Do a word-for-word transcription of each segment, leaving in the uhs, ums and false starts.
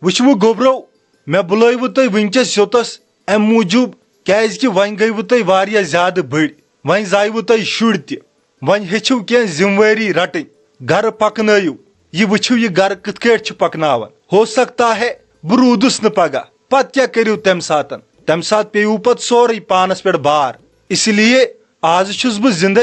وٕچھوٕ گوٚبرو، مےٚ بُلٲیوٕ تُہۍ وٕنکیٚس یوٚتس امہِ موٗجوٗب، کیازِ کہِ وۄنۍ گٔیوٕ تُہۍ واریاہ زیادٕ بٔڑۍ، وۄنۍ زایوٕ تۄہہِ شُرۍ تہِ، وۄنۍ ہیٚچھِو کینٛہہ ذمہٕ وٲری رٹٕنۍ، گرٕ پکنٲیِو، یہِ وٕچھِو یہِ گرٕ کِتھ کٲٹھۍ چھِ پکناوان۔ ہو سکتا ہے بہٕ روٗدُس نہٕ پگاہ، پتہٕ کیٛاہ کٔرِو تمہِ ساتن؟ تمہِ ساتہٕ پیٚیِوٕ پتہٕ سورُے پانس پٮ۪ٹھ بار۔ اسی لیے آز چھُس بہٕ زندے،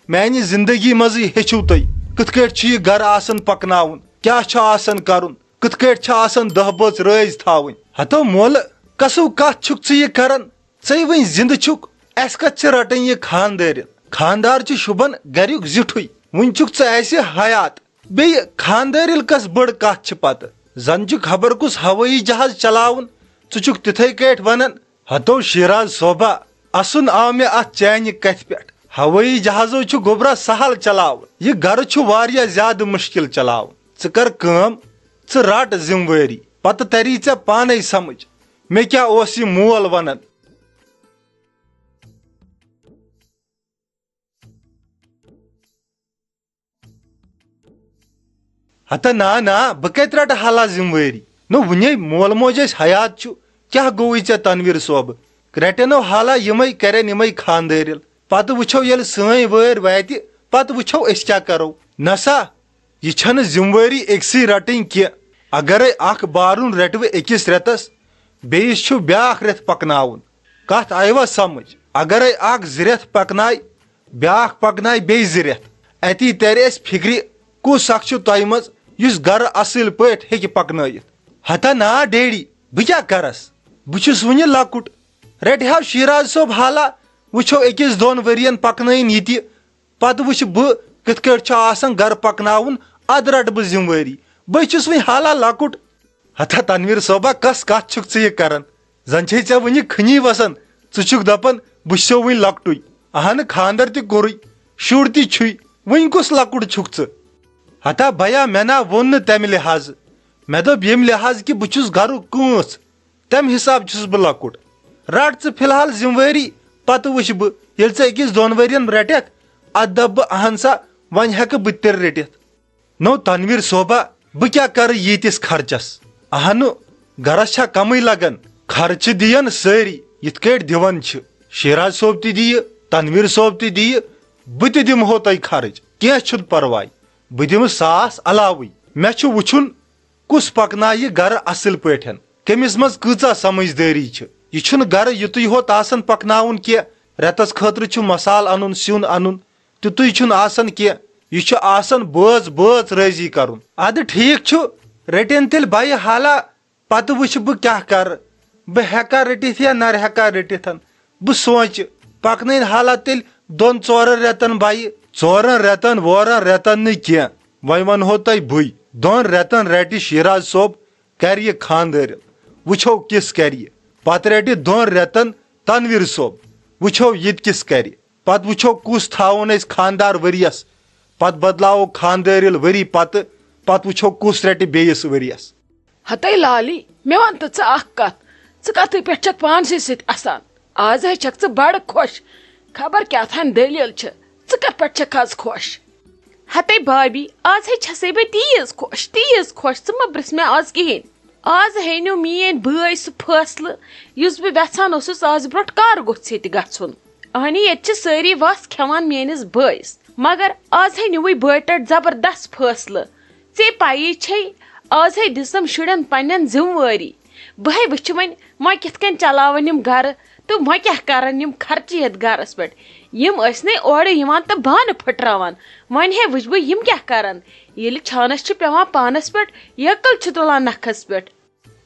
میانہِ زندگی منٛزٕے ہیٚچھِو تُہۍ کِتھ کٲٹھۍ چھُ یہِ گرٕ آسان پکناوُن، کیٛاہ چھُ آسان کرُن، کِتھ کٲٹھۍ چھِ آسان دَہ بٲژ رٲزۍ تھاوٕنۍ۔ ہتو مولہٕ، کسو کتھ چھُکھ ژٕ یہِ کران؟ ژٕے وٕنۍ زِندٕ چھُکھ، اَسہِ کتھ چھِ رٹٕنۍ یہِ خاندٲرِل؟ خاندار چھُ شوٗبان گریُک زِٹھُے، وٕنۍ چھُکھ ژٕ اَسہِ حیات۔ بیٚیہِ خاندٲرِل کس بٔڑ کتھ چھِ پتہٕ؟ زن چھُ خبر کُس ہوٲیی جہاز چلاوُن، ژٕ چھُکھ تِتھے کٲٹھۍ ونان۔ ہتو شیراز صٲبا، اسُن آو مےٚ اتھ چانہِ کتھِ پٮ۪ٹھ۔ ہوٲیی جہازو چھُ گوٚبرا سہل چلاوُن، یہِ گرٕ چھُ واریاہ زیادٕ مُشکل چلاوُن۔ ژٕ کر کٲم، ژٕ رٹ ذمہٕ وٲری، پتہٕ تری ژےٚ پانے سمجھ مےٚ کیٛاہ اوس یہِ مول ونان۔ ہتا نا نا، بہٕ کتہِ رٹہٕ حالا ذمہٕ وٲری؟ نو وُنے مول موج اسہِ حیات چھُ، کیٛاہ گوٚوُے ژےٚ تنویر صٲبہٕ؟ رٹنو حالا یِمے کرن یِمے خاندٲرِل، پتہٕ وٕچھو ییٚلہِ سٲنۍ وٲرۍ واتہِ، پتہٕ وٕچھو أسۍ کیٛاہ کرو۔ نسا، یہِ چھنہٕ ذمہٕ وٲری أکسٕے رٹٕنۍ کینٛہہ۔ اگرے اکھ بارُن رٹوٕ أکِس رٮ۪تس، بیٚیِس چھُ بیٛاکھ رٮ۪تھ پکناوُن۔ کتھ آیوا سمجھ؟ اگرے اکھ زٕ رٮ۪تھ پکنایہِ، بیٛاکھ پکنایہِ بیٚیہِ زٕ رٮ۪تھ، اتی ترِ اسہِ فکرِ کُس اکھ چھُ تۄہہِ منٛز یُس گرٕ اصل پٲٹھۍ ہیٚکہِ پکنٲیِتھ۔ ہتا نا ڈیڈی، بہٕ کیٛاہ کرس؟ بہٕ چھُس وُنہِ لۄکُٹ۔ رٹہِ ہاو شیراز صٲب حالا، وٕچھو أکِس دۄن ؤرین پکنٲیِن یہِ تہِ، پتہٕ وٕچھِ بہٕ کِتھ کٲٹھۍ چھُ آسان گرٕ پکناوُن، ادٕ رٹہٕ بہٕ ذمہٕ وٲری۔ بہٕ چھُس وُنہِ حالا لۄکُٹ۔ ہتا تنویر صٲبا، کس کتھ چھُکھ ژٕ یہِ کران؟ زن چھے ژےٚ وُنہِ کھنی وسان، ژٕ چھُکھ دپان بہٕ چھُسو وُنہِ لۄکٹُے۔ اہنہٕ، خاندر تہِ کوٚرُے، شُر تہِ چھُے، وُنہِ کُس لۄکُٹ چھُکھ ژٕ؟ ہتا بیا، مےٚ نا ووٚن نہٕ تمہِ لحاظہٕ، مےٚ دوٚپ ییٚمہِ لحاظہٕ کہِ بہٕ چھُس گرُک کٲنٛژ، تمہِ حساب چھُس بہٕ لۄکُٹ۔ رٹ ژٕ فی الحال ذمہٕ وٲری، پتہٕ وٕچھِ بہٕ، ییٚلہِ ژٕ أکِس دۄن ؤرین رٹکھ، اتھ دپہٕ بہٕ اہن سا، وۄنۍ ہٮ۪کہٕ بہٕ تہِ تیٚلہِ رٔٹِتھ۔ نو تنویر صٲبا، بہٕ کیٛاہ کرٕ ییٖتِس خرچس؟ اہنُ، گرس چھا کمٕے لگان؟ خرچہٕ دِین سٲری، یِتھ کٲٹھۍ دِوان چھِ۔ شیراز صٲب تہِ دِیہِ، تنویر صٲب تہِ دِیہِ، بہٕ تہِ دِمہو تۄہہِ خرٕچ، کینٛہہ چھُنہٕ پرواے۔ بہٕ دِمہٕ ساس علاوٕے۔ مےٚ چھُ وٕچھُن کُس پکنایہِ گرٕ اصل پٲٹھۍ، کٔمِس منٛز کۭژاہ سمجھدٲری چھِ۔ یہِ چھُنہٕ گرٕ یُتُے ہوت آسان پکناوُن کینٛہہ، رٮ۪تس خٲطرٕ چھُ مسالہٕ انُن، سیُن انُن، تیُتُے چھُنہٕ آسان کینٛہہ۔ یہِ چھُ آسان بٲژ بٲژ رٲضی کرُن۔ ادٕ ٹھیٖک چھُ، رٔٹِن تیٚلہِ بایہِ حالا، پتہٕ وٕچھِ بہٕ کیٛاہ کرٕ۔ بہٕ ہٮ۪کا رٔٹِتھ یا نہ ہٮ۪کا رٔٹِتھ؟ بہٕ سونٛچہِ، پکنٲوِن حالا تیٚلہِ دۄن ژورن رٮ۪تن بایہِ۔ ژورن رٮ۪تن وورن رٮ۪تن نہٕ کینٛہہ، وۄنۍ ونہو تۄہہِ بٕے۔ دۄن رٮ۪تن رٹہِ شیراز صٲب، کرِ یہِ خاندٲرِل، وٕچھو کِس کرِ یہِ۔ پتہٕ رٹہِ دۄن رٮ۪تن تنویر صٲب، وٕچھو یہِ تہِ کِس کرِ۔ پتہٕ وٕچھو کُس تھاوون أسۍ خاندار ؤریس، پتہٕ بدلاوو خاندٲرِل ؤری پتہٕ، پتہٕ وٕچھو کُس رٹہِ بیٚیِس ؤریس۔ ہتے لالی، مےٚ وَن تہٕ ژٕ اکھ کتھ، ژٕ کتھٕے پٮ۪ٹھ چھکھ پانسٕے سۭتۍ اسان؟ آز ہے چھکھ ژٕ بڑٕ خۄش، خبر کیٛاہ تھانۍ دٔلیٖل چھِ، ژٕ کتھ پٮ۪ٹھ چھکھ آز خۄش؟ ہتے بھابی، آز ہے چھسے بہٕ تیٖژ خۄش، تیٖژ خۄش، ژٕ مہ پرژھ مےٚ آز کِہیٖنۍ۔ آز ہے نیوٗ میٲنۍ بٲے سُہ فٲصلہٕ یُس بہٕ یژھان اوسُس آز برونٛٹھ کر گوٚژھ ییٚتہِ گژھُن۔ اہنی، ییٚتہِ چھِ سٲری وس کھٮ۪وان میٲنِس بٲیِس، مگر آز ہے نیوٗوٕے بٲے ٹٹۍ زبردست فٲصلہٕ۔ ژےٚ پَیی چھے، آز ہے دِژٕم شُرٮ۪ن پننٮ۪ن ذمہٕ وٲری۔ بہٕ ہے وٕچھِ وۄنۍ، وۄنۍ کِتھ کٔنۍ چلاون یِم گرٕ تہٕ وۄنۍ کیٛاہ کرن یِم خرچہٕ یَتھ گرس پٮ۪ٹھ؟ یِم ٲسۍ نے اورٕ یِوان تہٕ بانہٕ پھٕٹراوان۔ وۄنۍ ہے وٕچھِ بہٕ یِم کیٛاہ کرن، ییٚلہِ چھانس چھِ پٮ۪وان پانس پٮ۪ٹھ، یہِ عقل چھِ تُلان نکھس پٮ۪ٹھ۔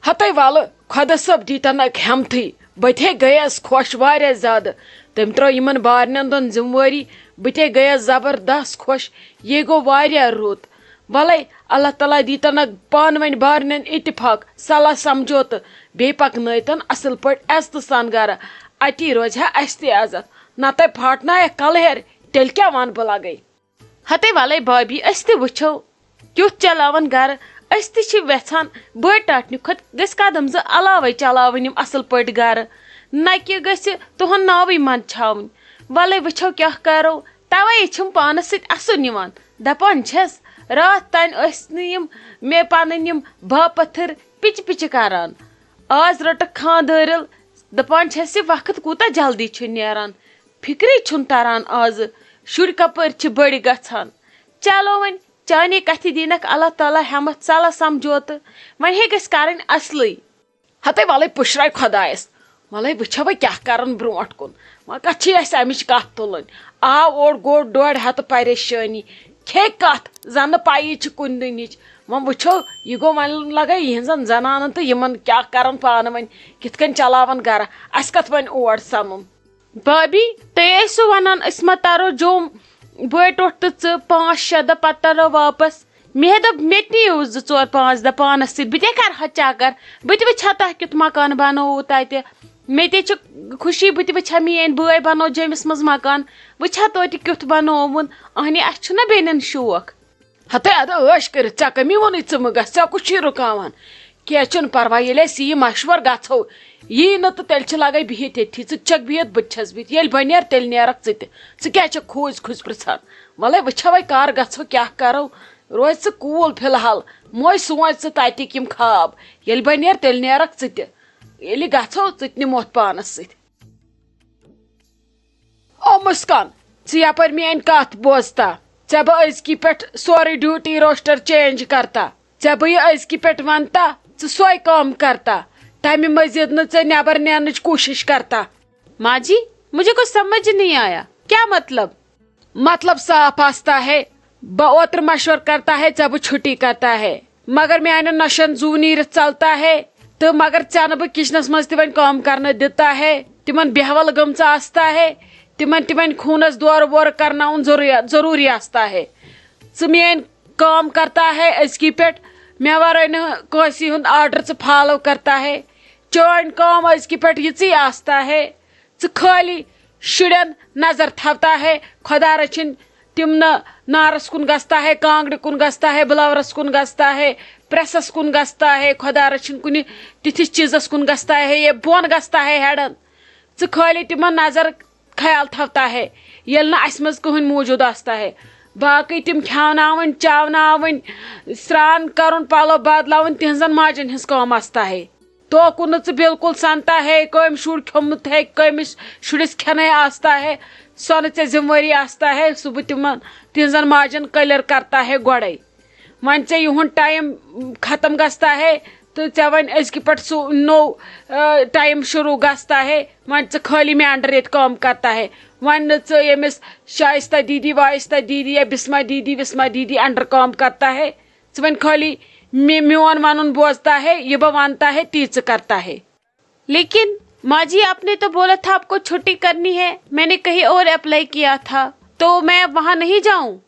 ہتے ولہٕ، خۄدا صٲب دیٖتن اکھ ہٮ۪متھٕے۔ بہٕ تہِ ہے گٔیس خۄش واریاہ زیادٕ۔ تٔمۍ ترٲو یِمن بارنٮ۪ن دۄن ذمہٕ وٲری۔ بہٕ تہِ ہے گٔیس زبردست خۄش۔ یے گوٚو واریاہ رُت۔ ولے، اللہ تعالیٰ دیٖتن اکھ پانہٕ ؤنۍ بارنٮ۪ن اتفاق، صلاح سمجھوتہٕ۔ بیٚیہِ پکنٲیتن اصل پٲٹھۍ عزتہٕ سان گرٕ۔ اتی روزِ ہا اسہِ تہِ عزت۔ نتہٕ پھاٹنایکھ کلہٕ ہیرِ، تیٚلہِ کیٛاہ ونہٕ بہٕ لگے؟ ہتے ولے بھابی، أسۍ تہِ وٕچھو کیُتھ چلاون گرٕ۔ أسۍ تہِ چھِ وٮ۪ژھان بٔڑ ٹاٹھنہِ کھۄتہٕ گٔژھۍ قدم زٕ علاوے چلاوٕنۍ یِم اصل پٲٹھۍ گرٕ، نہ کہِ گٔژھِ تُہُنٛد ناوٕے منٛدچھاوٕنۍ۔ ولے وٕچھو کیٛاہ کرو، توے چھِم پانس سۭتۍ اسُن یِوان۔ دپان چھس، راتھ تانۍ ٲسۍ نہٕ یِم مےٚ پنٕنۍ یِم باپتھٕر پِچہِ پِچہِ کران۔ آز رٔٹٕکھ خانٛدٲرِل، دَپان چھَس یہِ وقت کوٗتاہ جلدی چھُ نیران۔ فِکرٕے چھُنہٕ تران آزٕ، شُرۍ کَپٲرۍ چھِ بٔڑۍ گژھان۔ چلو وۄنۍ، چانے کَتھِ دیٖنَکھ اللہ تعالیٰ ہٮ۪مَتھ، ژَلہ سَمجھوتہٕ۔ وۄنۍ ہے گژھِ کَرٕنۍ اَصلٕے۔ ہتے وَلَے پُشراے خۄدایَس، وَلَے وٕچھو وۄنۍ کیٛاہ کَرَن برٛونٛٹھ کُن۔ وۄنۍ کَتھ چھِ اَسہِ اَمِچ کَتھ تُلٕنۍ؟ آو اوٚڑ گوٚو ڈۄڈ ہَتہٕ پریشٲنی، کھے کَتھ زَن نہٕ پَیی چھِ کُنہِ دُنہِچ۔ وۄنۍ وٕچھو، یہِ گوٚو وۄنۍ لَگے یِہِنٛزَن زَنانَن تہٕ یِمَن کیٛاہ کَرَن پانہٕ وۄنۍ، کِتھ کٔنۍ چَلاوَن گَرٕ، اَسہِ کَتھ وۄنۍ اور سَنُن؟ بھابھی، تُہۍ ٲسِو وَنان أسۍ ما تَرو جوٚم؟ بٔے ٹوٚٹھ تہٕ ژٕ پانٛژھ شےٚ دۄہ پَتہٕ تَرو واپَس۔ مےٚ دوٚپ، مےٚ تہِ نِیِو زٕ ژور پانٛژھ دۄہ پانَس سۭتۍ، بہٕ تہِ کَرٕ ہا چَکَر، بہٕ تہِ وٕچھِ ہا تۄہہِ کیُتھ مکان بَنووُ تَتہِ۔ مےٚ تہِ چھِ خوشی، بہٕ تہِ وٕچھِ ہا میٛٲنۍ بٲے بَنوو جیٚمِس منٛز مکان، وٕچھِ ہا توتہِ کیُتھ بَنووُن۔ اہنہِ، اَسہِ چھُنہ بیٚنٮ۪ن شوق۔ ہتے اَدٕ عٲش کٔرِتھ، ژےٚ کٔمی ووٚنُے ژٕ مہٕ گژھ، ژےٚ کُس چھُے رُکاوان؟ کینٛہہ چھُنہٕ پَرواے، ییٚلہِ أسۍ یی مَشوَر گژھو، یی نہٕ تہٕ تیٚلہِ چھِ لَگَے بِہِتھ ییٚتھی، ژٕ تہِ چھَکھ بِہِتھ، بہٕ تہِ چھَس بِہِتھ، ییٚلہِ بہٕ نیرٕ تیٚلہِ نیرَکھ ژٕ تہِ۔ ژٕ کیٛازِ چھَکھ کھوٗژۍ کھوٗژۍ پِرٛژھان؟ وَلَے وٕچھو وۄنۍ کَر گژھو، کیٛاہ کَرو، روزِ ژٕ cool فی الحال، مۄے سونٛچ ژٕ تَتِکۍ یِم خاب، ییٚلہِ بہٕ نیرٕ تیٚلہِ نیرَکھ ژٕ تہِ، ییٚلہِ گژھو ژٕ تہِ نِموتھ پانَس سۭتۍ۔ او مسکان، ژٕ یپٲرۍ میٲنۍ کتھ بوزتا؟ ژےٚ بہٕ أزکی پٮ۪ٹھ سورُے duty roster change کرتا؟ ژےٚ بہٕ یہِ أزکی پٮ۪ٹھ ونتا؟ ژٕ سۄے کٲم کرتا؟ تمہِ مزید نہٕ ژےٚ نٮ۪بر نیرنٕچ کوٗشش کرتا؟ माँ जी, मुझे कुछ समझ नहीं आया, क्या मतलब? مطلب صاف آستا ہے، بہٕ اوترٕ مشور کرتا ہے، ژےٚ بہٕ چھُٹی کرتا ہے، مگر میانٮ۪ن نۄشن زُو نیٖرِتھ ژلتا ہے، تہٕ مگر ژےٚ نہٕ بہٕ کچنس منٛز تہِ وۄنۍ کٲم کرنہٕ دِتا ہے۔ تِمن بیہول گٔمژٕ آستا ہے، تِمن تہِ وۄنۍ خوٗنس دورٕ وورٕ کرناوُن ضروٗری، ضروٗری آستا ہے۔ ژٕ میٲنۍ کٲم کرتا ہے أزکی پٮ۪ٹھ، مےٚ ورٲے نہٕ کٲنٛسی ہُنٛد order ژٕ follow کرتا ہے۔ چٲنۍ کٲم أزکی پٮ۪ٹھ یِژٕے آستا ہے۔ ژٕ خٲلی شُرٮ۪ن نظر تھاوتا ہے، خۄدا رٔچھِنۍ تِم نہٕ نارس کُن گژھتا ہے، کانٛگرِ کُن گژھتا ہے، بٕلاورس کُن گژھتا ہے، پریسس کُن گژھتا ہے، خۄدا رٔچھِنۍ کُنہِ تِتھِس چیٖزس کُن گژھتا ہے، یا بۄن گژھتا ہے ہیڈن۔ ژٕ خٲلی تِمن نظر خیال تھاوتا ہے، ییٚلہِ نہٕ اسہِ منٛز کٕہٕنۍ موٗجوٗد آستا ہے۔ باقٕے تِم کھیاوناوٕنۍ، چاوناوٕنۍ، سرٛان کرُن، پلو بدلاوٕنۍ، تِہنٛزن ماجن ہٕنٛز کٲم آستا ہے۔ توکُن نہٕ ژٕ بالکل سنتا ہے، کٔمۍ شُر کھیوٚمُت ہے، کٔمِس شُرِس کھٮ۪نَے آستا ہے، سۄ نہٕ ژےٚ ذمہٕ وٲری آستا ہے، سُہ بہٕ تِمن، تِہنٛزن ماجن clear کرتا ہے گۄڈَے۔ وۄنۍ ژےٚ یِہُنٛد time ختم گژھتا ہے تہٕ ژےٚ وۄنۍ أزکہِ پٮ۪ٹھ سُہ نوٚو، آ، time شروٗع گژھتا ہے، وۄنۍ ژٕ خٲلی مےٚ under ییٚتہِ کٲم کرتا ہے۔ وۄنۍ نہٕ ژٕ ییٚمِس شایستہ دیدی، وایستہ دیدی یا بسمہ دیدی، وسمہ دیدی under کٲم کرتا ہے۔ ژٕ وۄنۍ خٲلی مےٚ، میون وَنُن بوزتا ہے، یہِ بہٕ وَنتا ہے، تی ژٕ کرتا ہے۔ लेकिन माँ जी, आपने तो बोला था आपको छुट्टी करनी है, मैंने कहीं और apply किया था, तो मैं अब वहाँ नहीं जाऊँ?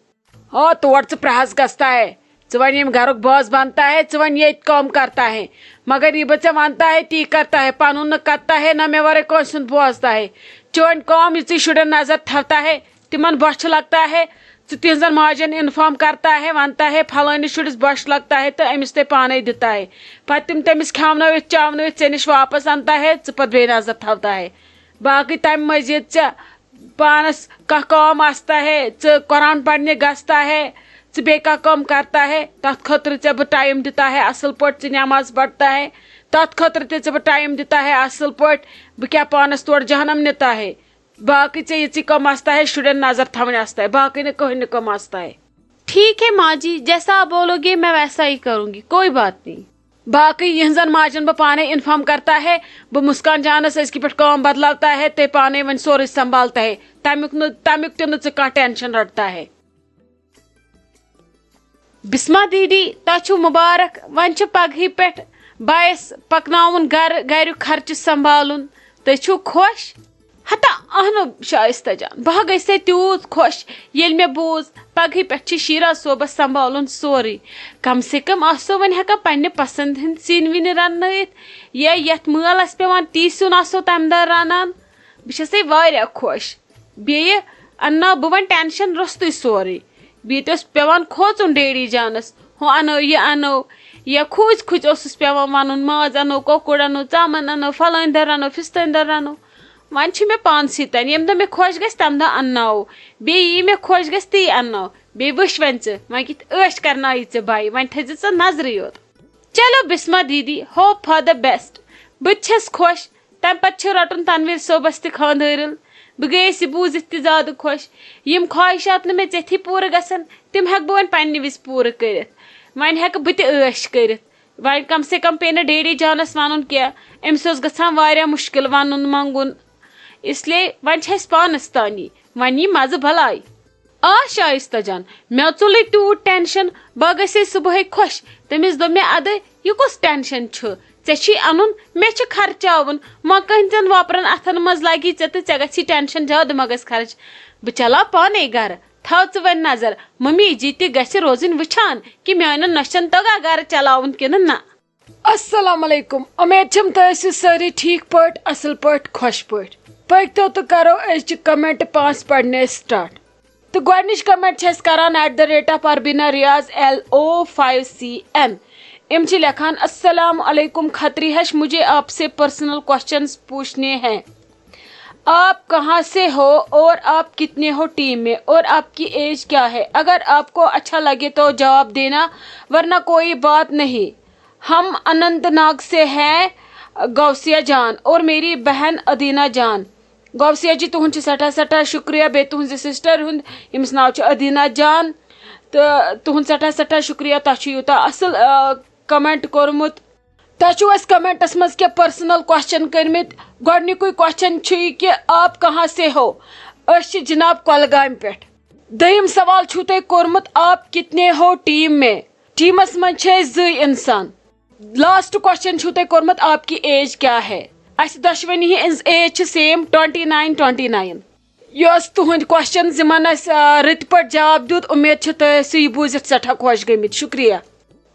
آ، تور ژٕ پرٛہَس گژھتا ہے، ژٕ وۄنۍ ییٚمہِ گَرُک بٲژ بنتا ہے، ژٕ وۄنۍ ییٚتہِ کٲم کرتا ہے، مگر یہِ بہٕ ژےٚ وَنتا ہے، تی کرتا ہے، پَنُن نہٕ کرتا ہے، نہ مےٚ وَرٲے کٲنٛسہِ ہُنٛد بوزتا ہے۔ چٲنۍ کٲم یہِ ژٕ شُرٮ۪ن نظر تھاوتا ہے، تِمن بۄچھِ لگتا ہے، ژٕ تِہنٛزن ماجن inform کرتا ہے، ونتا ہے، فلٲنِس شُرِس بۄچھِ لگتا ہے تہٕ أمِس تہِ پانے دِتا ہے۔ پتہٕ تِم تٔمِس کھیاونٲوِتھ چاونٲوِتھ ژےٚ نِش واپس انتا ہے، ژٕ پتہٕ بیٚیہِ نظر تھاوتا ہے۔ باقٕے تمہِ مٔزیٖد ژےٚ پانس کانٛہہ کٲم آستا ہے، ژٕ قرآن پرنہِ گژھتا ہے، ژٕ بیٚیہِ کانٛہہ کٲم کرتا ہے، تتھ خٲطرٕ ژےٚ بہٕ time دِتا ہے اصل پٲٹھۍ، ژٕ نٮ۪ماز پرتا ہے، تتھ خٲطرٕ تہِ ژےٚ بہٕ time دِتا ہے اصل پٲٹھۍ، بہٕ کیٛاہ پانس تور جہنم نِتا ہے؟ باقٕے ژےٚ یِژٕے کٲم آستا ہے، شُرٮ۪ن نظر تھاوٕنۍ آستا ہے، باقٕے نہٕ کٕہٕنۍ نہٕ کٲم آستا ہے۔ ठीक है माँ जी, जैसा आप बोलोगे मैं वैसा ही करूँगी, कोई बात नहीं। باقٕے یِہٕنٛزن ماجن بہٕ پانے inform کرتا ہے، بہٕ مسکان جانس أزکہِ پٮ۪ٹھ کٲم بدلاوتا ہے، تہٕ پانے وۄنۍ سورُے سنبھالتا ہے، تمیُک نہٕ، تمیُک تہِ نہٕ ژٕ کانٛہہ tension رٹتا ہے۔ بسمہ دیدی، تۄہہِ چھُو مُبارک، وۄنۍ چھُ پگہٕے پٮ۪ٹھ بایَس پکناوُن گرٕ، گریُک خرچہٕ سنبھالُن۔ تُہۍ چھِو خۄش؟ ہتا اہنو شائستہ جان، بہٕ ہا گٔیَس تیوٗت خۄش، ییٚلہِ مےٚ بوٗز پگہٕے پٮ۪ٹھ چھِ شیراز صٲبَس سنبھالُن سورُے۔ کم سے کم آسو وۄنۍ ہٮ۪کان پننہِ پسند ہٕنٛدۍ سِنۍ وِنہِ رننٲیِتھ، یا یتھ مٲل آسہِ پٮ۪وان تی سیُن آسو تمہِ دۄہ رنان۔ بہٕ چھَسے واریاہ خۄش۔ بیٚیہِ انناو بہٕ وۄنۍ tension روٚستُے سورُے۔ بیٚیہِ تہِ اوس پٮ۪وان کھوژُن ڈیڈی جانس، ہُہ انو، یہِ انو، یا کھوٗژۍ کھوٗژۍ اوسُس پٮ۪وان ونُن، ماز انو، کۄکُر انو، ژامن انو، فلٲنۍ دۄہ رنو، فستٲنۍ دۄہ رنو۔ وۄنۍ چھُ مےٚ پانسٕے تام، ییٚمہِ دۄہ مےٚ خۄش گژھِ، تمہِ دۄہ انناوو۔ بیٚیہِ یی مےٚ خۄش گژھِ، تی انناو۔ بیٚیہِ وٕچھ وۄنۍ ژٕ، وۄنۍ کِتھ عٲش کرناوی ژےٚ بایہِ، وۄنۍ تھٲیزِ ژٕ نظرٕے یوت۔ چلو بسمہ دیدی، hope for the best۔ بہٕ تہِ چھَس خۄش۔ تَمہِ پَتہٕ چھُ رَٹُن تنویر صٲبَس تہِ خانٛدٲرِل۔ بہٕ گٔیَس یہِ بوٗزِتھ تہِ زیادٕ خۄش۔ یِم خواہشات نہٕ مےٚ ژیٚتھی پوٗرٕ گژھن، تِم ہٮ۪کہٕ بہٕ وۄنۍ پنٛنہِ وِزِ پوٗرٕ کٔرِتھ۔ وۄنۍ ہٮ۪کہٕ بہٕ تہِ عٲش کٔرِتھ۔ وۄنۍ کم سے کم پیٚیہِ نہٕ ڈیڈی جانَس وَنُن کینٛہہ۔ أمِس اوس گژھان واریاہ مُشکِل وَنُن منٛگُن۔ اس لیے وۄنۍ چھِ اَسہِ پانَس تانی۔ وۄنۍ یی مَزٕ بَلاے۔ آ شایستہ جان، مےٚ ژوٚلُے تیوٗت ٹینشن، بہٕ گژھے صبحٲے خۄش۔ تٔمِس دوٚپ مےٚ، "اَدٕ یہِ کُس ٹینشن چھُ؟ ژےٚ چھی اَنُن، مےٚ چھُ خرچاوُن۔ وۄنۍ کٕہٕنٛدٮ۪ن وۄپرن اَتھن منٛز لگی ژےٚ تہٕ ژےٚ گژھی ٹینشن زیادٕ مہ گژھِ خرٕچ۔ بہٕ چلاو پانے گرٕ، تھاو ژٕ وۄنۍ نظر۔ ممی جی تہِ گژھِ روزٕنۍ وٕچھان کہِ میانٮ۪ن نۄشن توٚگا گرٕ چلاوُن کِنہٕ نہ۔" السلام علیکم، امید چھم تُہۍ ٲسِو سٲری ٹھیک پٲٹھۍ، اصل پٲٹھۍ، خۄش پٲٹھۍ۔ پٔکۍتو تہٕ کرو أزچہِ comment پانٛژھ پرنہِ start۔ تہٕ گۄڈنِچ comment چھِ أسۍ کران at the rate of Arbina Riaz L O five C N۔ یِم چھِ لیکھان، "السلام علیکم کھتری ہش، مجھے آپ سے personal questions پوچھنے ہیں۔ آپ کہاں سے ہو اور آپ کتنے ہو ٹیم میں اور آپ کی ایج کیا ہے؟ اگر آپ کو اچھا لگے تو جواب دینا، ورنہ کوئی بات نہیں۔ ہم اننت ناگ سے ہیں غوثیہ جان اور میری بہن ادینہ جان۔" غوثیہ جی، تُہُنٛد چھُ سٮ۪ٹھاہ سٮ۪ٹھاہ شُکریہ، بیٚیہِ تُہٕنٛزِ sister ہُنٛد، ییٚمِس ناو چھُ ادینہ جان، تہٕ تُہُنٛد سٮ۪ٹھاہ سٮ۪ٹھاہ شُکریہ، تۄہہِ چھُ یوٗتاہ اَصٕل، آ، comment کوٚرمُت۔ تۄہہِ چھُو اَسہِ commentس منٛز کینٛہہ personal question کٔرمٕتۍ۔ گۄڈٕنیُکُے question چھُ یہِ کہِ آپ کہاں سے ہو؟ أسۍ چھِ جناب کۄلگامہِ پٮ۪ٹھ۔ دوٚیِم سوال چھُو تۄہہِ کوٚرمُت، آپ کتنے ہو ٹیم میں؟ ٹیٖمس منٛز چھِ أسۍ زٕے اِنسان۔ Last question چھُو تۄہہِ کوٚرمُت، آپ کی ایج کیا ہے؟ اَسہِ دۄشوٕنی ہٕنٛز age چھِ same، twenty nine، twenty nine۔ یہِ اوس تُہُنٛد question، یِمن اَسہِ، آ، رٕتۍ پٲٹھۍ جواب دیُت۔ اُمید چھِ تُہۍ ٲسِو یہِ بوٗزِتھ سٮ۪ٹھاہ خۄش گٔمٕتۍ۔ شُکریہ۔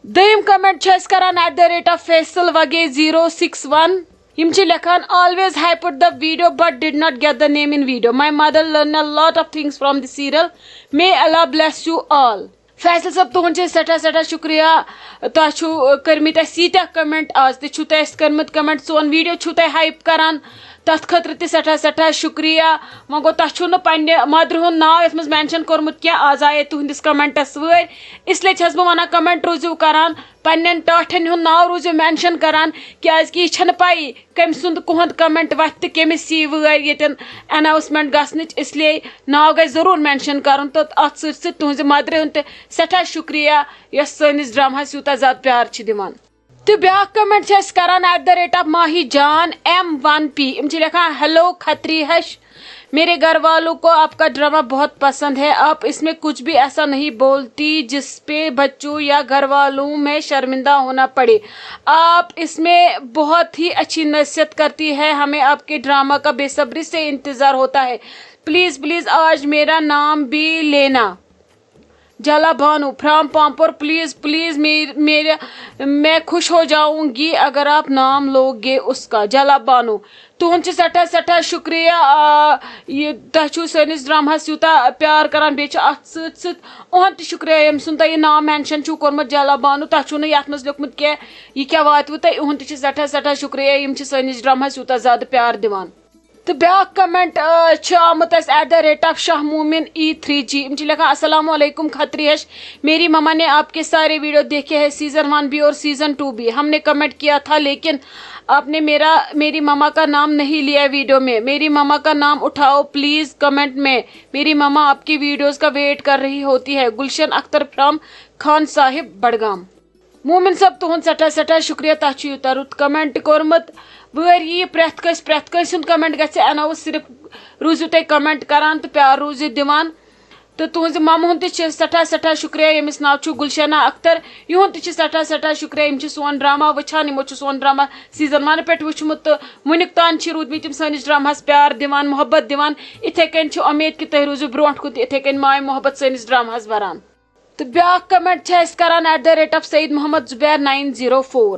دوٚیِم comment چھِ أسۍ کران at the rate of Faisal Wage zero six one۔ یِم چھِ لیکھان، "Always hyped the video but did not get the name in video. My mother learn a lot of things from the serial. May Allah bless you all." Faisal صٲب، تُہُنٛد چھِ أسۍ سٮ۪ٹھاہ سٮ۪ٹھاہ شُکریہ۔ تۄہہِ چھُو، آ، کٔرمٕتۍ اَسہِ ییٖتیٛاہ comment، آز تہِ چھُو تۄہہِ اَسہِ کٔرمٕتۍ comment، سون video چھُو تۄہہِ hype کران، تَتھ خٲطرٕ تہِ سٮ۪ٹھاہ سٮ۪ٹھاہ شُکریہ۔ وۄنۍ گوٚو، تۄہہِ چھُو نہٕ پنٛنہِ mother ہُنٛد ناو یَتھ منٛز mention کوٚرمُت کینٛہہ، آز آیے تُہٕنٛدِس commentس وٲرۍ، اس لیے چھَس بہٕ وَنان comment روٗزِو کران، پنٛنٮ۪ن ٹاٹھٮ۪ن ہُنٛد ناو روٗزِو mention کران، کیٛازِکہِ یہِ چھَنہٕ پَیی کٔمۍ سُنٛد کُہُنٛد comment وَتھِ تہٕ کٔمِس یی وٲرۍ ییٚتٮ۪ن announcement گژھنٕچ، اس لیے ناو گژھِ ضروٗر mention کرُن۔ تہٕ اَتھ سۭتۍ سۭتۍ تُہٕنٛزِ motherہِ ہُنٛد تہِ سٮ۪ٹھاہ شُکریہ، یۄس سٲنِس dramaہَس یوٗتاہ زیادٕ پیار چھِ دِوان۔ تہٕ بیٛاکھ comment چھِ اَسہِ کران at the rate of Mahi Jan M one P۔ یِم چھِ لیکھان، "Hello کھتری ہش، میرے گھر والوں کو آپ کا ڈرامہ بہت پسند ہے۔ آپ اس میں کچھ بھی ایسا نہیں بولتی جس پہ بچوں یا گھر والوں میں شرمندہ ہونا پڑے۔ آپ اس میں بہت ہی اچھی نصیحت کرتی ہے۔ ہمیں آپ کے ڈرامہ کا بے صبری سے انتظار ہوتا ہے۔ پلیز، پلیز آج میرا نام بھی لینا۔" جلا بانو from پامپور، please please میرے، میرے، میں خوش ہو جاؤں گی اگر آپ نام لوگے اس کا۔ جلا بانو، تُہُنٛد چھُ سٮ۪ٹھاہ سٮ۪ٹھاہ شُکریہ، آ، یہِ تۄہہِ چھُو سٲنِس dramaہَس یوٗتاہ پیار کران، بیٚیہِ چھُ اَتھ سۭتۍ سۭتۍ اُہُنٛد تہِ شُکریہ، ییٚمہِ سُنٛد تۄہہِ یہِ ناو mention چھُو کوٚرمُت، جلا بانو۔ تۄہہِ چھُو نہٕ یَتھ منٛز لیوٚکھمُت کینٛہہ، یہِ کیٛاہ واتوٕ تۄہہِ، اُہُنٛد تہِ چھُ سٮ۪ٹھاہ سٮ۪ٹھاہ شُکریہ، یِم چھِ سٲنِس dramaہَس یوٗتاہ زیادٕ پیار دِوان۔ تہٕ بیٛاکھ comment، آ، چھُ آمُت اَسہِ at the rate of Shah Momin E three G۔ یِم چھِ لیکھان، "السلام علیکم کھتری ہش، میری مما نے آپ کے سارے video دیکھے ہیں، season one بھی اور season two بھی۔ ہم نے comment کیا تھا لیکن آپ نے میرا، میری مما کا نام نہیں لیا video میں۔ میری مما کا نام اٹھاؤ please comment میں۔ میری مما آپ کی videos کا wait کر رہی ہوتی ہے۔" گلشن اختر from خان صاحب بڈگام۔ مومن صٲب، تُہُنٛد سٮ۪ٹھاہ سٮ۪ٹھاہ شُکریہ، تۄہہِ چھُ یوٗتاہ رُت comment کوٚرمُت۔ وٲرۍ یی پرٛٮ۪تھ کٲنٛسہِ، پرٛٮ۪تھ کٲنٛسہِ ہُنٛد comment گژھِ announce، صرف روٗزِو تُہۍ comment کران تہٕ پیار روٗزِو دِوان۔ تہٕ تُہٕنٛزِ مَمہٕ ہُنٛد تہِ چھِ سٮ۪ٹھاہ سٮ۪ٹھاہ شُکریہ، ییٚمِس ناو چھُ گُلشنہ اختر۔ یِہُنٛد تہِ چھِ سٮ۪ٹھاہ سٮ۪ٹھاہ شُکریہ، یِم چھِ سون drama وٕچھان، یِمو چھُ سون drama season one پٮ۪ٹھ وٕچھمُت تہٕ وٕنیُک تام چھِ روٗدمٕتۍ یِم سٲنِس dramaہَس پیار دِوان، محبت دِوان۔ یِتھَے کٔنۍ چھِ اُمید کہِ تُہۍ روٗزِو برٛونٛٹھ کُن تہِ یِتھَے کٔنۍ ماے محبت سٲنِس dramaہَس بَران۔ تہٕ بیٛاکھ comment چھِ اَسہِ کَران at the rate of Saeed Mohammad Zubair nine zero four۔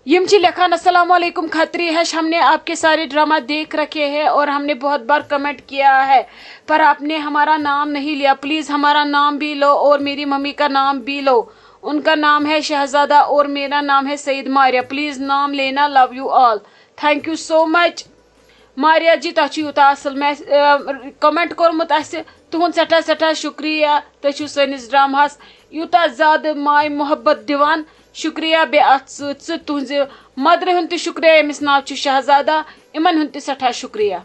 یِم چھِ لیکھان، "السلام علیکم کھتری ہش، ہم نے آپ کے سارے drama دیکھ رکھے ہیں اور ہم نے بہت بار comment کیا ہے، پر آپ نے ہمارا نام نہیں لیا۔ پلیز ہمارا نام بھی لو اور میری ممی کا نام بھی لو۔ ان کا نام ہے شہزادہ اور میرا نام ہے سعید ماریا۔ پلیز نام لینا۔ Love you all۔ Thank you so much۔" ماریا جی، تۄہہِ چھُ یوٗتاہ اَصٕل مےٚ، آ، comment کوٚرمُت اَسہِ، تُہُنٛد سٮ۪ٹھاہ سٮ۪ٹھاہ شُکریہ۔ تُہۍ چھِو سٲنِس dramaہَس یوٗتاہ زیادٕ ماے محبت دِوان، شُکریہ، بیٚیہِ اَتھ سۭتۍ سۭتۍ تُہٕنٛزِ مَدرِ ہُنٛد تہِ شُکریہ، ییٚمِس ناو چھُ شہزادہ، یِمَن ہُنٛد تہِ سٮ۪ٹھاہ شُکریہ۔